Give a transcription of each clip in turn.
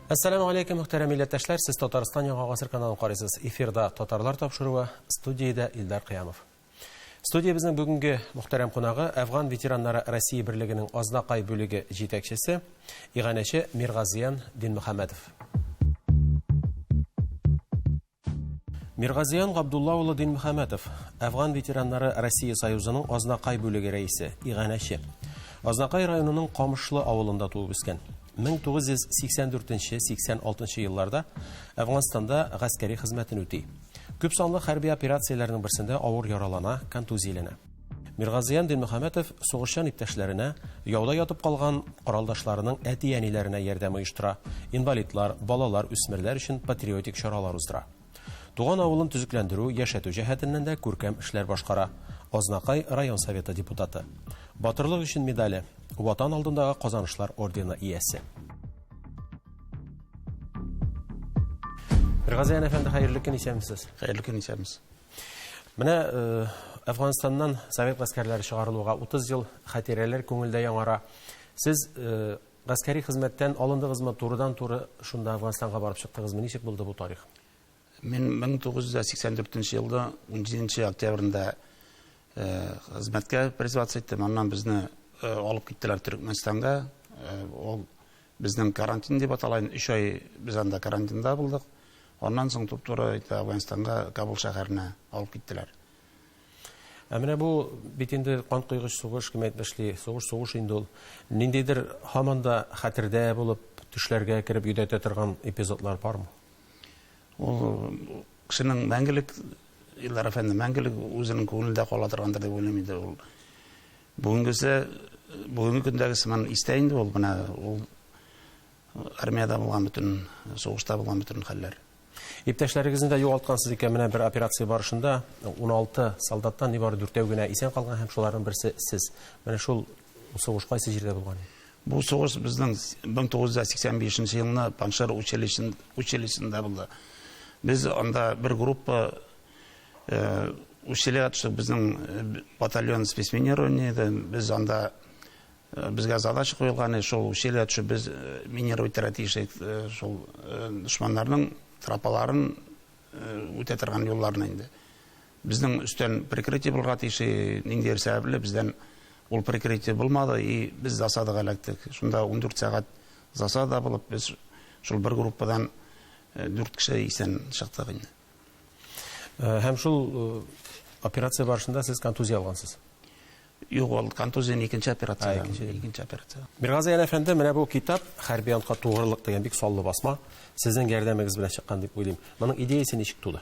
Әссәламү алейкум, мөхтәрәм милләттәшләр, сез Татарстан Яңа Гасыр каналын карыйсыз. Эфирда Татарлар тапшыруы, студиядә Илдар Кыямов. Студиябезнең бүгенге мөхтәрәм кунагы Әфган ветераннары Россия берлегенең Азнакай бүлеге җитәкчесе, иганәче Миргазиян Динмөхәммәтов. Миргазиян Габдулла улы Динмөхәммәтов, Әфган ветераннары Россия Союзының Азнакай бүлеге рәисе, иганәче. Азнакай районының Камышлы авылында туып үскән. 1984-86 елларда Әфганстанда гаскәри хезмәтен үти. Күп санлы хәрби операцияләрнең берсендә авыр яралана, контузияләнә. Миргазиян Динмөхәммәтов сугышчан иптәшләренә, яуда ятып калган коралдашларының әти-әниләренә ярдәм оештыра, инвалидлар, балалар, үсмерләр өчен патриотик чаралар уздыра. Туган авылын төзекләндерү, яшәтү җәһәтеннән дә күркәм эшләр башкара. Азнакай район советы депутаты. Батырлык өчен медале, Ватан алдындагы казанышлар ордены иясе. Миргазиян әфәнде, хәерле көн, исәнмесез. Хәерле көн, исәнмесез. Менә э, Әфганстаннан совет гаскәрләре чыгарылуга 30 ел хатирәләр күңелдә яңара. Сез э, гаскәри хезмәттән алындыгызмы, турыдан-туры шунда Әфганстанга барып чыктыгызмы? Ничек булды бу тарих? Мин 1984 елда 17 октябрендә э, хезмәткә призваться иттем. Аннан безне алып киттеләр Төркмәнстанга. Ул безнең карантин дип атала. 3 ай без анда карантинда булдык. Аннан соң туп-туры Әфганстанга, Кабул шәһәренә алып киттеләр. Ә менә бу бит инде канкойгыч сугыш, кем әйтмешли, сугыш сугыш инде ул. Ниндидер һаман да хәтердә булып, төшләргә кереп йөдәтә торган эпизодлар бармы? Ул кешенең мәңгелек, Илдар әфәнде, мәңгелек үзенең күңелендә кала торгандыр дип уйлыйм инде ул. Бүгенгесе, бүгенге көндәге сыман истә инде ул, менә ул Армиядә булган бөтен, сугышта булган бөтен хәлләр. Иптәшләрегезне дә югалткансыз икән, менә бер операция барышында 16 солдаттан нибары дүртәү генә исән калган һәм шуларның берсе сез. Менә шул сугыш кайсы җирдә булган? Бу сугыш безнең 1985 елны Паншер училищесында булды. Без анда бер группа э, ущельега төштек, безнең э, батальон спецминирование иде. Без анда Безгә задача куелган иде, шул ущельега төшеп без минировать итәргә тиеш идек, шул дошманнарның тропаларын үтә торган юлларны инде. Безнең өстән прикрытие булырга тиеш, ниндидер сәбәпле бездән ул прикрытие булмады, и без засадага эләктек. Шунда 14 сәгать засада булып, без шул бер группадан 4 кеше исән чыктык инде. Һәм шул операция барышында сез контузия алгансыз? Юк, ул контузияне икенче операция. Икенче операция. Миргазиян әфәнде, менә бу китап Хәрби антка тугрылык дигән бик саллы басма. Сезнең ярдәмегез белән чыккан дип уйлыйм. Моның идеясе ничек туды?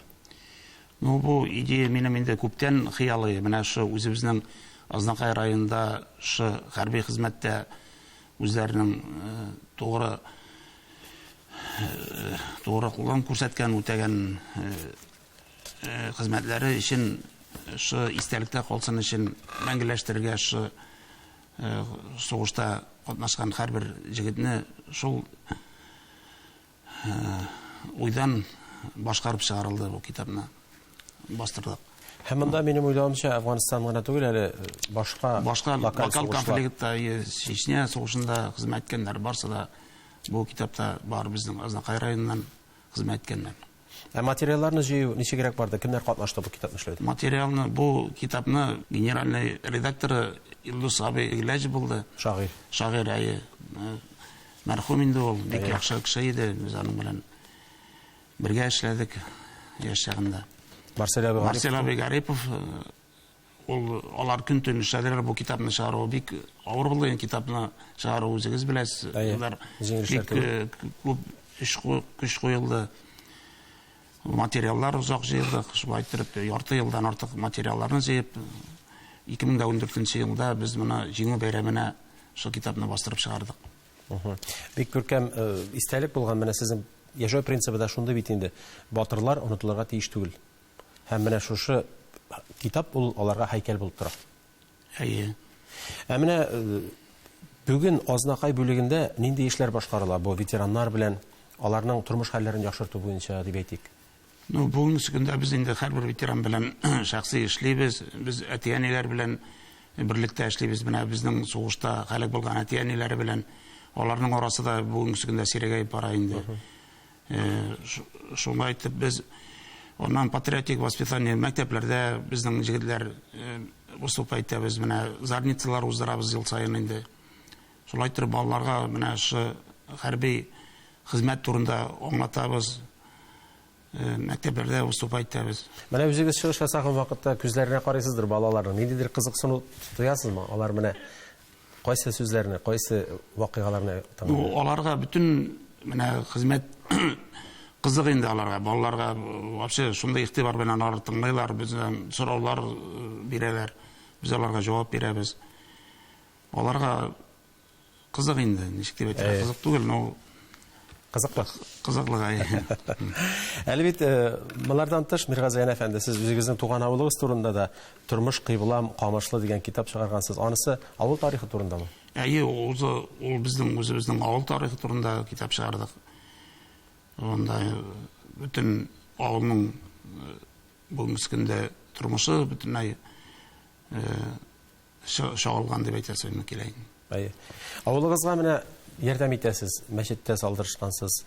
Ну, бу идея минем инде күптән хыялый. Менә шу үзебезнең Азнакай районында шу хәрби хезмәттә үзләренең э, тугры э, тугрылыклыгын күрсәткән, үтәгән э, хезмәтләре өчен шы истәлектә калсын өчен мәңгеләштерергә шы сугышта катнашкан һәрбер җегетне шул уйдан башкарып чыгарылды бу китапны бастырдык. Һәм монда минем уйлавымча Әфганстан гына түгел әле башка башка локаль конфликтта Чечня сугышында хезмәт иткәннәр барсы да бу китапта бар безнең Азнакай районыннан хезмәт иткәннәр. Ә материалларны җыю ничегрәк барды? Кемнәр катнашты бу китапны эшләүдә? Материалны, бу китапны генеральный редакторы Илдус абый Гыйләҗев булды. Шагыйрь. Шагыйрь, әйе. Мәрхүм инде ул, бик яхшы кеше иде. Без аның белән бергә эшләдек яшь чагында. Марсель абый Гарипов. Марсель абый Гарипов Ул алар көн-төн эшләделәр бу китапны чыгару бик авыр булды инде китапны чыгару үзегез беләсез. Алар бик э, күп эш көч куелды. Материаллар озак җыелдык, шулай иттереп ярты елдан артык материалларны җыеп 2014 елда без моны Җиңү бәйрәменә шул китапны бастырып чыгардык. Бик күркәм э, истәлек булган менә сезнең яшәү принцибы да шундый бит инде. Батырлар онытылырга тиеш түгел. Һәм менә шушы китап ул аларга һәйкәл булып тора. Әйе. Ә менә э, бүген Азнакай бүлегендә нинди эшләр башкарыла бу ветераннар белән, аларның тормыш хәлләрен яхшырту буенча дип әйтик? Ну, бүгенге көндә без инде һәрбер ветеран белән шәхси эшлибез. Без әти-әниләр белән берлектә эшлибез. Менә безнең сугышта һәлак булган әти-әниләре белән. Аларның арасы да бүгенге көндә сирәгәеп бара инде. Шуңа әйтеп без аннан патриотик воспитание мәктәпләрдә безнең җегетләр выступать итәбез, менә зарницалар уздырабыз ел саен инде. Шулай итеп балаларга менә шу хәрби хезмәт турында аңлатабыз. Мәктәпләрдә выступать итәбез. Менә үзегез чыгыш ясаган вакытта күзләренә карыйсыздыр балаларның. Ниндидер кызыксыну тоясызмы? Алар менә кайсы сүзләрне, кайсы вакыйгаларны тыңлый? Ну, аларга бөтен менә хезмәт кызык инде аларга. Балаларга вообще шундый игътибар белән алар тыңлыйлар, бездән сораулар бирәләр. Без аларга җавап бирәбез. Аларга кызык инде, ничек дип әйтергә, кызык түгел, но кызыклы. Кызыклы. Әле бит моңардан тыш, Миргазиян әфәнде, сез үзегезнең туган авылыгыз турында да Тормыш кыйблам Камышлы дигән китап чыгаргансыз. Анысы авыл тарихы турындамы? Әйе, ул безнең үзебезнең авыл тарихы турында китап чыгардык. Анда бөтен авылның бүгенге көндә тормышы бөтенләй чагылган дип әйтәсем килә. Әйе. Авылыгызга менә ярдәм итәсез, мәчеттә салдырышкансыз,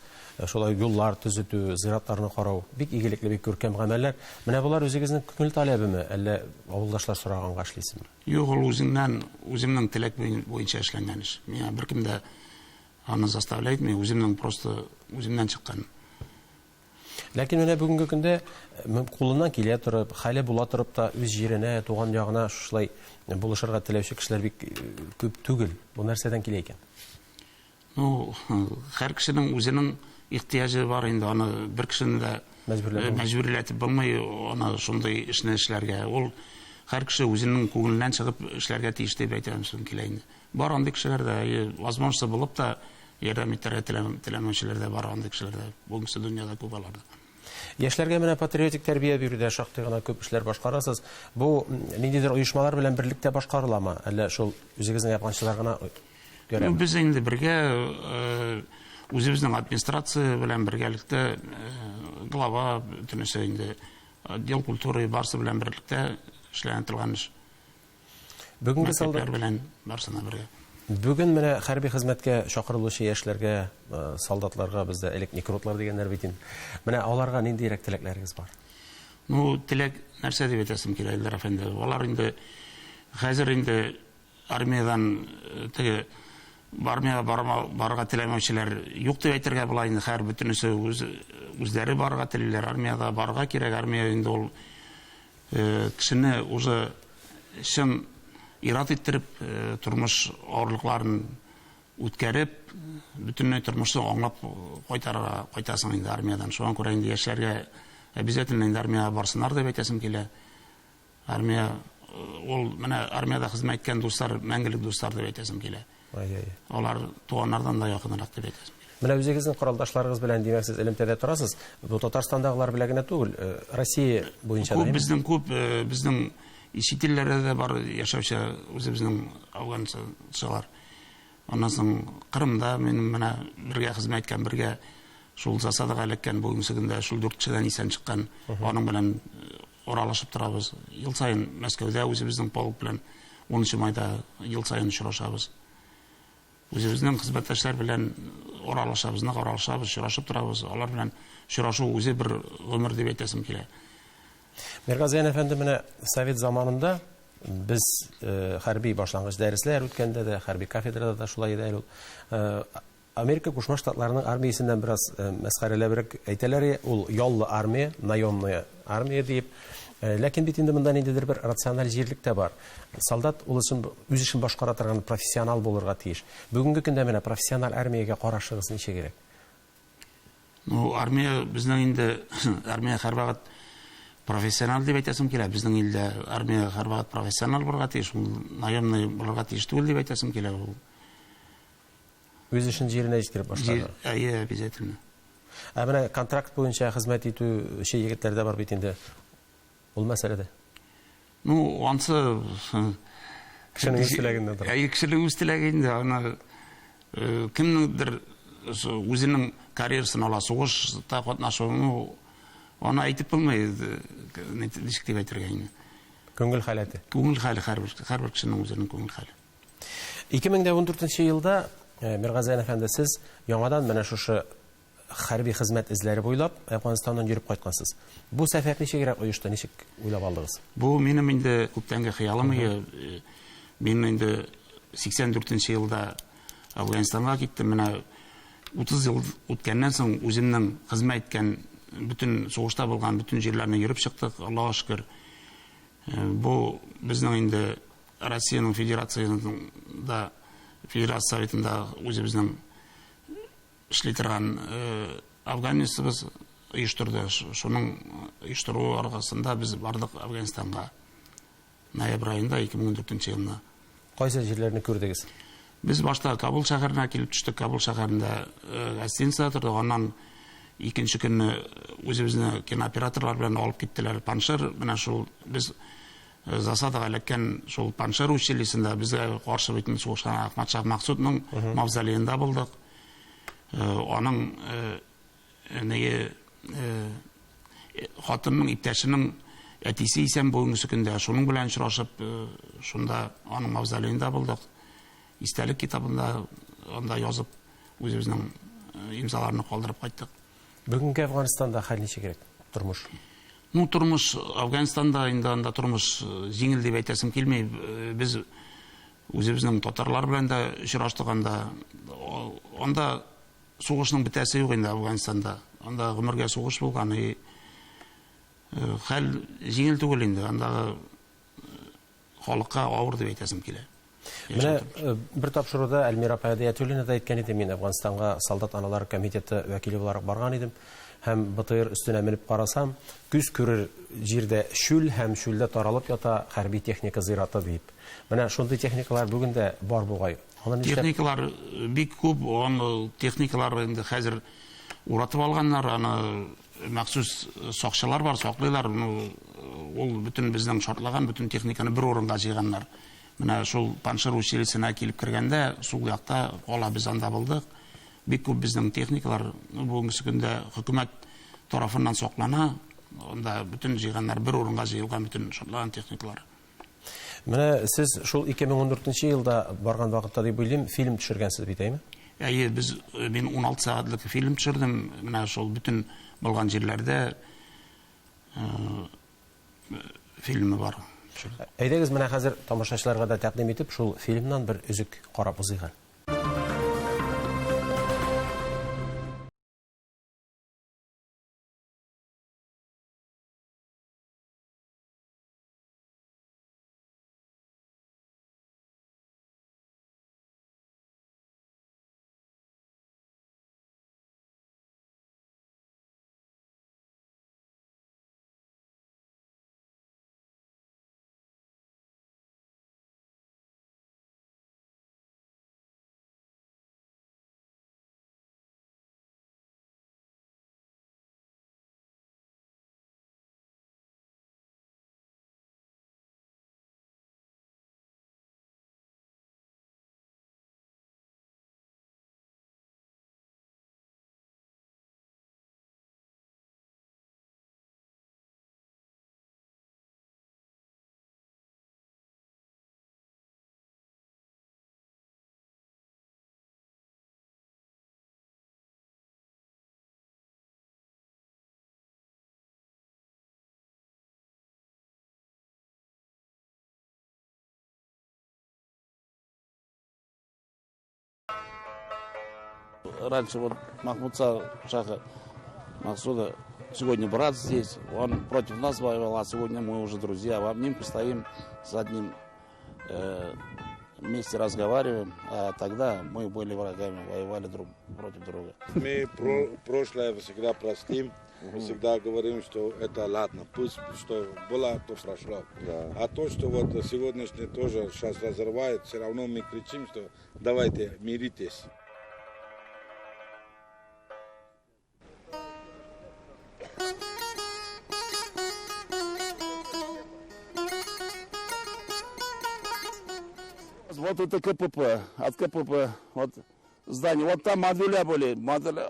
шулай юллар төзетү, зиратларны карау, бик игелекле, бик күркәм гамәлләр. Менә болар үзегезнең күңел таләбеме, әллә авылдашлар сораганга эшлисезме? Юк, ул үземнән, үземнең теләк буенча эшләнгән эш. Миңа беркем дә аны заставлять итми, үземнең просто үземнән чыккан. Ләкин менә бүгенге көндә кулыннан килә торып, хәле була торып та үз җиренә, туган ягына шулай булышырга теләүче кешеләр бик күп түгел. Бу нәрсәдән килә икән? Ну, һәр кешенең үзенең ихтыяҗы бар инде, аны бер кешене дә мәҗбүрләтеп булмый, аны шундый эшне эшләргә. Ул һәр кеше үзенең күңеленнән чыгып эшләргә тиеш дип әйтәм килә инде. Бар андый кешеләр дә, возможность булып та ярдәм итәргә теләмәүчеләр дә бар, андый кешеләр дә бүгенге дөньяда күп алар. Яшьләргә менә патриотик тәрбия бирүдә шактый гына күп эшләр башкарасыз. Бу ниндидер оешмалар белән берлектә башкарыламы? Әллә шул үзегезнең япканчылар гына görәме? Без инде бергә үзебезнең администрация белән бергәлектә, глава бөтенесе инде отдел культуры барсы белән берлектә эшләнә торган эш. Бүгенге солдат белән барсына бергә. Бүген менә хәрби хезмәткә чакырылучы яшьләргә, солдатларга, бездә элек некротлар дигәннәр бит инде. Менә аларга ниндирәк теләкләрегез бар? Ну, теләк нәрсә дип әйтәсем килә, Илдар әфәнде. Алар инде хәзер инде армиядән теге армиягә барырга теләмәүчеләр юк дип әйтергә була инде. Хәер, бөтенесе үзләре барырга телиләр. Армиягә барырга кирәк. Армия инде ул кешене уже чын ират иттереп, тормыш авырлыкларын үткәреп, бөтенләй тормышны аңлап кайтарга кайтасың инде армиядән. Шуңа күрә инде яшьләргә обязательно инде армиягә барсыннар дип әйтәсем килә. Армия ул менә армиядә хезмәт иткән дуслар мәңгелек дуслар дип әйтәсем килә. Алар туганнардан да якынрак дип әйтәсем килә. Менә үзегезнең коралдашларыгыз белән, димәк, сез элемтәдә торасыз. Бу Татарстандагылар белән генә түгел, Россия буенча да. Күп безнең күп безнең чит илләрдә дә бар яшәүче үзебезнең афганчылар. Аннан соң Кырымда минем менә бергә хезмәт иткән, бергә шул засадага эләккән, бүгенге көндә шул 4 кешедән исән чыккан, аның белән аралашып торабыз. Ел саен Мәскәүдә үзебезнең полк белән 10 майда ел саен очрашабыз. Үзебезнең хезмәттәшләр белән аралашабыз, нык аралашабыз, очрашып торабыз. Алар белән очрашу үзе бер гомер дип әйтәсем килә. Миргазиян әфәнде, менә совет заманында без хәрби башлангыч дәресләр үткәндә дә, хәрби кафедрада да шулай иде әле ул. Америка Кушма Штатларының армиясеннән бераз мәсхәрәләбрәк әйтәләр, ул яллы армия, наемная армия диеп. Ләкин бит инде монда ниндидер бер рациональ җирлек тә бар. Солдат ул өчен үз эшен башкара торган профессионал булырга тиеш. Бүгенге көндә менә профессиональ армиягә карашыгыз ничегрәк? Ну, армия безнең инде армия һәрвакыт профессионал дип әйтәсем килә. Безнең илдә армия һәрвакыт профессионал булырга тиеш, ул наемный булырга тиеш түгел дип әйтәсем килә ул. Үз эшен җиренә җиткереп башкарырга. Әйе, обязательно. Ә менә контракт буенча хезмәт итүче егетләр дә бар бит инде. Ул мәсьәләдә. Ну, ансы кешенең үз теләгеннән тора. Әйе, кешенең үз теләге инде. Аны кемнеңдер үзенең карьерасын ала, сугышта катнашу, ну, аны әйтеп булмый, ничек дип әйтергә инде. Күңел халәте. Күңел хәле, һәрбер кешенең үзенең күңел хәле. 2014 елда Миргазиян әфәнде, сез яңадан менә шушы хәрби хезмәт эзләре буйлап Әфганстаннан йөреп кайткансыз. Бу сәфәр ничегрәк оешты, ничек уйлап алдыгыз? Бу минем инде күптәнге хыялым иде. Мин инде 84 елда Әфганстанга киттем. Менә 30 ел үткәннән соң үземнең хезмәт иткән бөтен сугышта булган бөтен җирләрне йөреп чыктык, Аллаһка шөкер. Бу безнең инде Россиянең Федерациясендә, Федерация Советында үзебезнең эшли торган афганецыбыз оештырды. Шуның оештыруы аркасында без бардык Әфганстанга ноябрь аенда 2014 елны. Кайсы җирләрне күрдегез? Без башта Кабул шәһәренә килеп төштек. Кабул шәһәрендә гостиницада тордык. Аннан икенче көнне үзебезне кинооператорлар белән алып киттеләр. Паншер, менә шул без засадага эләккән шул Паншер училищесында безгә каршы бит сугышкан Ахмад Шах Максудның мавзолеенда булдык. Аның неге хатынның иптәшенең әтисе исән бүгенге көндә, шуның белән очрашып, шунда аның мавзолеенда булдык. Истәлек китабында анда язып үзебезнең имзаларны калдырып кайттык. Бүгенге Әфганстанда хәл ничегрәк? Тормыш? Ну, тормыш Әфганстанда инде анда тормыш җиңел дип әйтәсем килми. Без үзебезнең татарлар белән дә очраштык анда. Анда сугышның бетәсе юк инде Әфганстанда. Анда гомергә сугыш булган. И хәл җиңел түгел инде. Андагы халыкка авыр дип әйтәсем килә. Менә бер тапшыруда Әлмира апа Һәдиятуллина да әйткән иде, мин Әфганстанга солдат аналар комитеты вәкиле буларак барган идем. Һәм БТР өстенә менеп карасам, күз күрер җирдә чүл һәм чүлдә таралып ята хәрби техника зираты дип. Менә шундый техникалар бүген дә бар бугай. Аны нишләп? Техникалар бик күп, аны техникалар инде хәзер уратып алганнар, аны махсус сакчылар бар, саклыйлар. Ул бөтен безнең шартлаган бөтен техниканы бер урынга җыйганнар. Менә шул Паншер училищесына килеп кергәндә, сул якта кала без анда булдык. Бик күп безнең техникалар бүгенге көндә хөкүмәт тарафыннан саклана. Анда бөтен җыйганнар бер урынга җыелган бөтен шартлаган техникалар. Менә сез шул 2014 елда барган вакытта дип уйлыйм, фильм төшергәнсез бит, әйме? Әйе, мин 16 сәгатьлек фильм төшердем. Менә шул бөтен булган җирләрдә фильмы бар. Әйдәгез, менә хәзер тамашачыларга да тәкъдим итеп, шул фильмнан бер өзек карап узыйк әле. Раньше вот Махмуд Шаха Максуда, сегодня брат здесь, он против нас воевал, а сегодня мы уже друзья, в обнимку стоим, с одним вместе разговариваем, а тогда мы были врагами, воевали друг против друга. Мы прошлое всегда простим, всегда говорим, что это ладно, пусть что было, то прошло. Да. А то, что вот сегодняшний тоже сейчас разрывает, все равно мы кричим, что давайте миритесь. Вот это КПП, от КПП, вот здание. Вот там модуля были,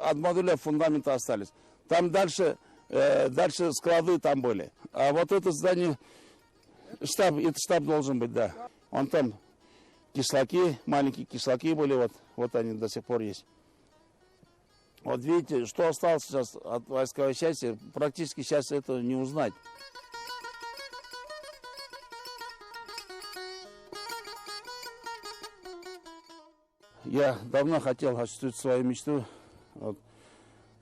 от модуля фундаменты остались. Там дальше склады там были. А вот это здание, штаб, это штаб должен быть, да. Он там Кишлаки, маленькие кишлаки были, вот, вот они до сих пор есть. Вот видите, что осталось сейчас от войсковой части, практически сейчас этого не узнать. Я давно хотел осуществить свою мечту. Вот.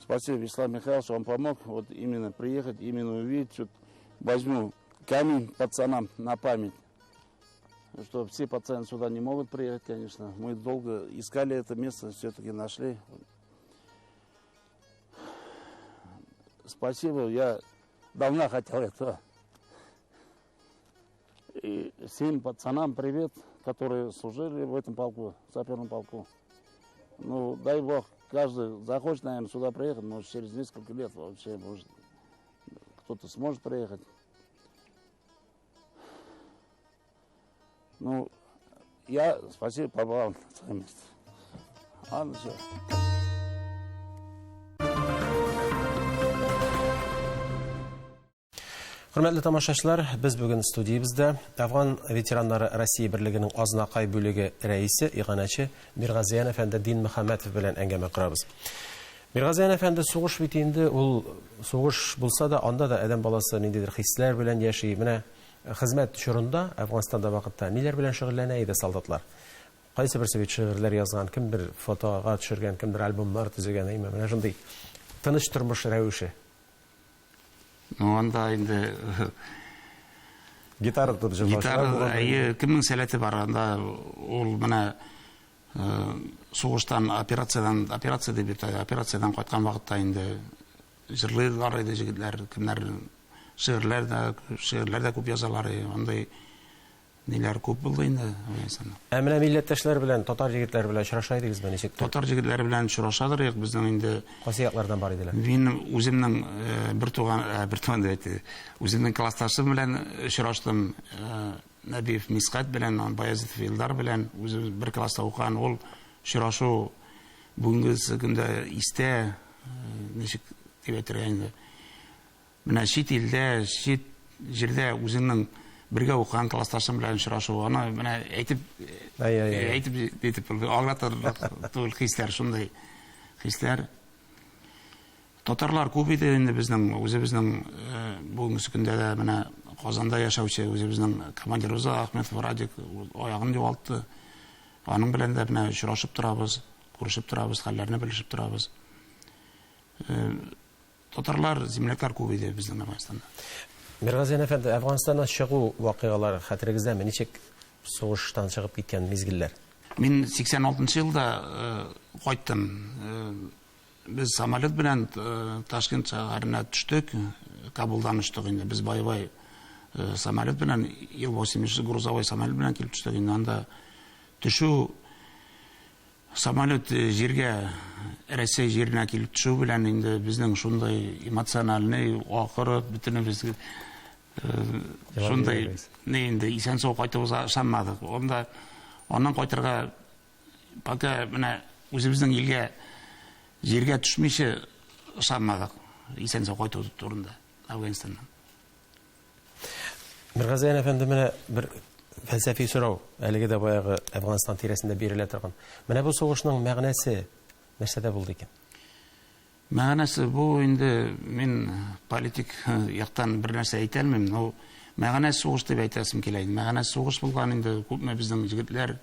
Спасибо Вячеславу Михайловичу, он помог вот именно приехать, именно увидеть. Вот возьму камень пацанам на память, что все пацаны сюда не могут приехать, конечно. Мы долго искали это место, все-таки нашли. Спасибо, я давно хотел этого. И всем пацанам привет, которые служили в этом полку, саперном полку. Ну, дай бог, каждый захочет, наверное, сюда приехать, может, через несколько лет вообще, может, кто-то сможет приехать. Ну, я, спасибо, побывал на своем месте. Ладно, все. Хөрмәтле тамашачылар, без бүген студиябездә Афган ветераннары Россия берлегенең Азнакай бүлеге рәисе, иганәче Миргазиян әфәнде Динмөхәммәтов белән әңгәмә корабыз. Миргазиян әфәнде, сугыш бит инде ул сугыш булса да, анда да адәм баласы ниндидер хисләр белән яши. Менә хезмәт чорында, Әфганстанда вакытта ниләр белән шөгыльләнә иде солдатлар? Кайсы берсе бит шигырьләр язган, кемдер фотога төшергән, кемдер альбомнар төзегән, әйме? Менә шундый тыныч тормыш рәвеше. Ну, анда инде гитара тотып җырлаучылар булган. Әйе, кемнең сәләте бар анда, ул менә сугыштан, операциядән, операция дип йөртә, операциядән кайткан вакытта инде җырлыйлар иде җегетләр, кемнәр шигырьләр дә, шигырьләр дә күп язалар иде. Андый ниләр күп булды инде Әфганстанда. Ә менә милләттәшләр белән, татар егетләре белән очраша идегезме ничек? Татар егетләре белән очрашадыр идек, безнең инде. Кайсы яклардан бар иделәр? Мин үземнең бер туган, бер туган дип әйтте. Үземнең классташым белән очраштым, Нәбиев Мисхәт белән, Баязитов Илдар белән, үзебез бер класста укыган. Ул очрашу бүгенге көндә истә, ничек дип әйтергә инде. Менә чит илдә, чит җирдә үзеңнең бергә укыган классташың белән очрашу, аны менә әйтеп, әйтеп әйтеп аңлатырлык түгел хисләр, шундый хисләр. Татарлар күп иде инде безнең, үзебезнең бүгенге көндә дә менә Казанда яшәүче үзебезнең командирыбыз Ахметов Радик аягын югалтты. Аның белән дә менә очрашып торабыз, күрешеп торабыз, хәлләрне белешеп торабыз. Татарлар, земляклар күп иде безнең Әфганстанда. Миргазиян әфәнде, Әфганстаннан чыгу вакыйгалары хәтерегездәме? Ничек сугыштан чыгып киткән мизгелләр? Мин 86 елда кайттым. Без самолет белән Ташкент шәһәренә төштек, Кабулдан очтык инде. Без боевой самолет белән, Ил-80 грузовой самолет белән килеп төштек инде. Анда төшү самолет җиргә, Рәсәй җиренә килеп төшү белән инде безнең шундый эмоциональный акырып бөтенебез шундый не инде исән-сау кайтуыбызга ышанмадык. Анда аннан кайтырга пока менә үзебезнең илгә җиргә төшмичә ышанмадык исән-сау кайту турында Әфганстаннан. Миргазиян әфәнде, менә бер фәлсәфи сорау, әлеге дә баягы Әфганстан тирәсендә бирелә торган. Менә бу сугышның мәгънәсе нәрсәдә булды икән? Мәгънәсе бу инде мин политик яктан бер нәрсә әйтә алмыйм, но мәгънәсе сугыш дип әйтәсем килә инде. Мәгънәсе сугыш булган инде, күпме безнең җегетләр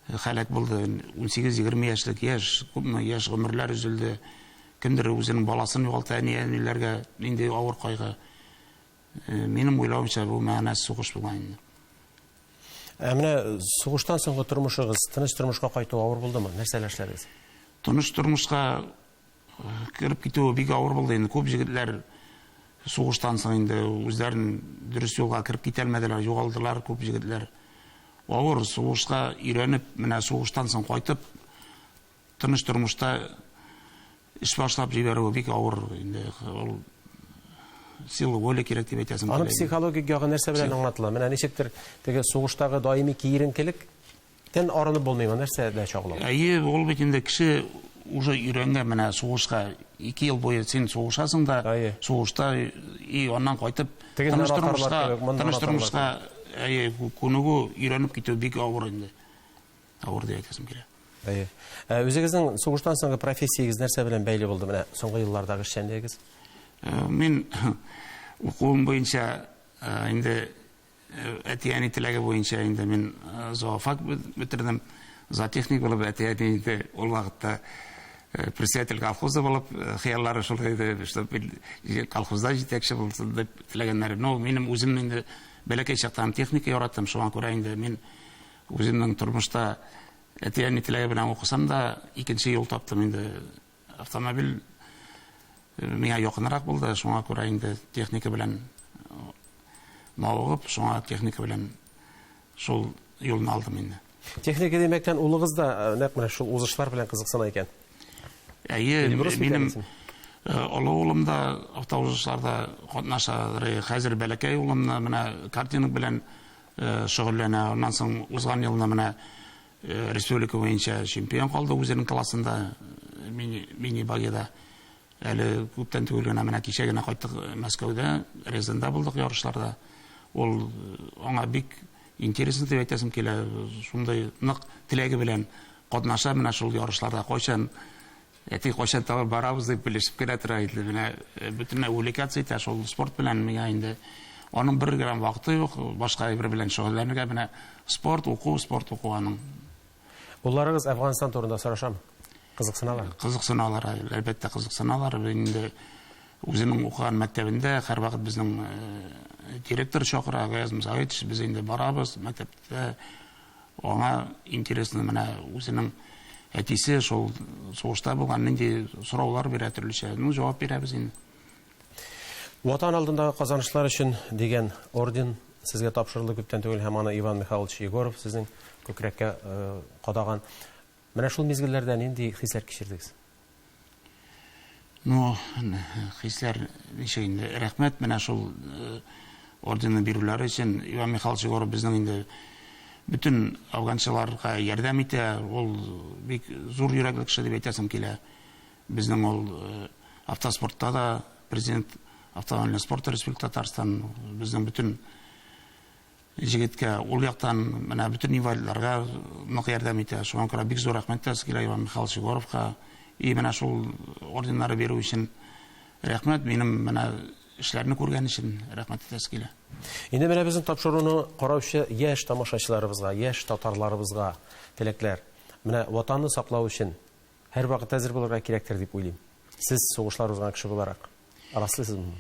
һәлак булды, 18-20 яшьлек яшь, күпме яшь гомерләр өзелде. Кемдер үзенең баласын югалта, әни-әниләргә нинди авыр кайгы. Минем уйлавымча, бу мәгънәсез сугыш булган инде. Ә менә сугыштан соңгы тормышыгыз, тыныч тормышка кайту авыр булдымы? Нәрсәләр эшләдегез? Тыныч тормышка кереп китүе бик авыр булды инде. Күп җегетләр сугыштан соң инде үзләрен дөрес юлга кереп китә алмадылар, югалдылар күп җегетләр. Авыр сугышка өйрәнеп, менә сугыштан соң кайтып, тыныч тормышта эш башлап җибәрүе бик авыр инде. Ул сила воли кирәк дип әйтәсем килә. Аның психологик ягы нәрсә белән аңлатыла? Менә ничектер теге сугыштагы даими киеренкелектән арынып булмыймы? Нәрсәдә чагыла? Әйе, ул бит инде кеше уже өйрәнгән менә сугышка. 2 ел буе син сугышасың да, сугышта и аннан кайтып тыныч тормышка, тыныч тормышка Әйе, күнегү, өйрәнеп китү бик авыр инде. Авыр дип әйтәсем килә. Әйе. Ә, үзегезнең сугыштан соңгы профессиягез нәрсә белән бәйле булды менә соңгы еллардагы эшчәнлегегез? Мин укуым буенча инде әти-әни теләге буенча инде мин зоофак бетердем. Зоотехник булып әти-әни инде ул вакытта председатель колхоза булып хыяллары шул иде, что колхозда җитәкче булсын дип теләгәннәре. Но минем үзем инде бәләкәй чактан техника яраттым, шуңа күрә инде мин үземнең тормышта әти-әни теләге белән укысам да, икенче юл таптым инде. Автомобиль миңа якынрак булды, шуңа күрә инде техника белән мавыгып, шуңа техника белән шул юлны алдым инде. Техника димәктән улыгыз да нәкъ менә шул узышлар белән кызыксына икән. Әйе, минем олы улым да автоузышларда катнаша. Хәзер бәләкәй улым да менә картинг белән шөгыльләнә. Аннан соң узган елны менә республика буенча чемпион калды үзенең классында мини-багида. Әле күптән түгел генә менә кичә генә кайттык Мәскәүдә, Рязаньда булдык ярышларда. Ул аңа бик интересно дип әйтәсем килә, шундый нык теләге белән катнаша менә шул ярышларда. Кайчан әти кайчан табып барабыз дип белешеп кенә тора инде. Менә бөтенләй увлекаться итә шул спорт белән миңа инде. Аның бер грамм вакыты юк, башка әйбер белән шөгыльләнергә. Менә спорт, уку, спорт, уку аның. Улларыгыз Әфганстан турында сорашамы? Кызыксыналар? Кызыксыналар, әлбәттә, кызыксыналар. Инде үзенең укыган мәктәбендә һәрвакыт безнең директор чакыра, Гаяз Мусаитович, без инде барабыз мәктәптә. Аңа интересно менә үзенең әтисе шул сугышта булган нинди сораулар бирә төрлечә. Ну, җавап бирәбез инде. Ватан алдындагы казанышлар өчен дигән орден сезгә тапшырылды күптән түгел һәм аны Иван Михайлович Егоров сезнең күкрәккә кадаган. Менә шул мизгелләрдә нинди хисләр кичердегез? Ну, хисләр ничек инде? Рәхмәт менә шул орденны бирүләре өчен. Иван Михайлович Егоров безнең инде бөтен афганчыларга ярдәм итә. Ул бик зур йөрәкле кеше дип әйтәсем килә. Безнең ул автоспортта да президент автомобильный спорта Республика Татарстан безнең бөтен җегеткә ул яктан менә бөтен инвалидларга нык ярдәм итә. Шуңа күрә бик зур рәхмәт әйтәсе килә Иван Михайлович Егоровка. И менә шул орденнары бирү өчен рәхмәт. Минем менә эшләрне күргән өчен рәхмәт әйтәсе килә. Инде менә безнең тапшыруны караучы яшь тамашачыларыбызга, яшь татарларыбызга теләкләр. Менә ватанны саклау өчен һәрвакыт әзер булырга кирәктер дип уйлыйм. Сез сугышлар узган кеше буларак раслыйсызмы?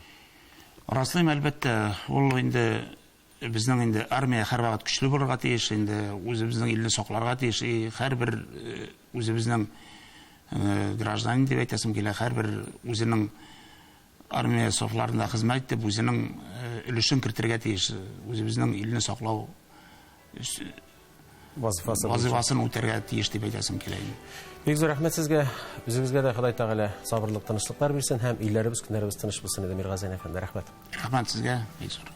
Раслыйм, әлбәттә. Ул инде безнең инде армия һәрвакыт көчле булырга тиеш, инде үзебезнең илне сакларга тиеш. И һәрбер үзебезнең гражданин дип әйтәсем килә, һәрбер үзенең армия сафларында хезмәт итеп, үзенең өлешен кертергә тиеш. Үзебезнең илне саклау вазифасы вазифасын үтәргә тиеш дип әйтәсем килә инде. Бик зур рәхмәт сезгә. Үзегезгә дә Ходай Тәгалә сабырлык, тынычлыклар бирсен һәм илләребез, көннәребез тыныч булсын иде, Миргазиян әфәнде. Рәхмәт. Рәхмәт сезгә, бик зур.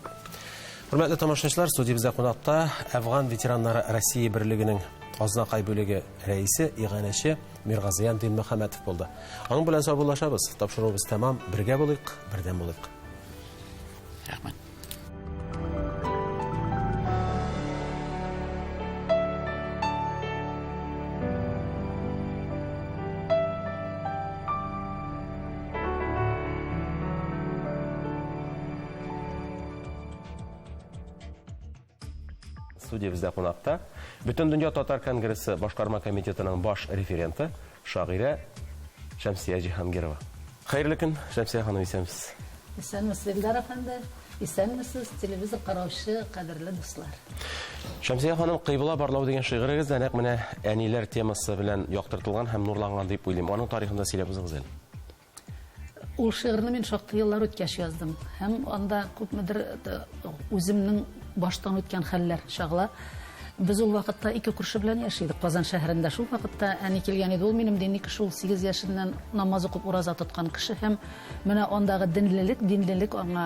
Хөрмәтле тамашачылар, студиябездә кунакта Әфган ветераннары Россия берлегенең Азнакай бүлеге рәисе, иганәче Миргазиян Динмөхәммәтов булды. Аның белән саубуллашабыз. Тапшыруыбыз тәмам. Бергә булыйк, бердәм булыйк. Рәхмәт. Студиябездә кунакта Бөтендөнья татар конгрессы башкарма комитетының баш референты, шагыйрә Шәмсия Җиһангирова. Хәерле көн, Шәмсия ханым, исәнмесез. Исәнмесез, Илдар әфәнде. Исәнмесез, телевизор караучы кадерле дуслар. Шәмсия ханым, Кыйбла барлау дигән шигырегез дә нәкъ менә әниләр темасы белән яктыртылган һәм нурланган дип уйлыйм. Аның тарихын да сөйләп узыгыз әле. Ул шигырьне мин шактый еллар үткәч яздым. Һәм анда күпмедер үземнең баштан үткән хәлләр чагыла. Без ул вакытта ике күрше белән яши идек Казан шәһәрендә. Шул вакытта әни килгән иде. Ул минем дини кеше, ул 8 яшеннән намаз укып ураза тоткан кеше. Һәм менә андагы денлелек, динлелек аңа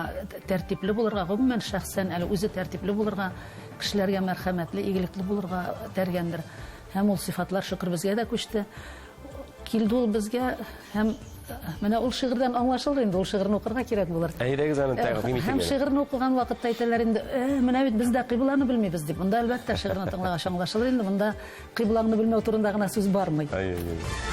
тәртипле булырга, гомумән шәхсән әле үзе тәртипле булырга, кешеләргә мәрхәмәтле, игелекле булырга этәргәндер. Һәм ул сыйфатлар, шөкер, безгә дә күчте. Килде ул безгә һәм Менә ул шигырьдән аңлашылыр инде, ул шигырьне укырга кирәк булыр. Әйдәгез аны тәкъдим итик. Һәм шигырьне укыган вакытта әйтәләр инде, э, менә бит без дә кыйбланы белмибез дип. Монда әлбәттә шигырьне тыңлагач аңлашылыр инде, монда кыйблаңны белмәү турында гына сүз бармый. Әйе, әйе.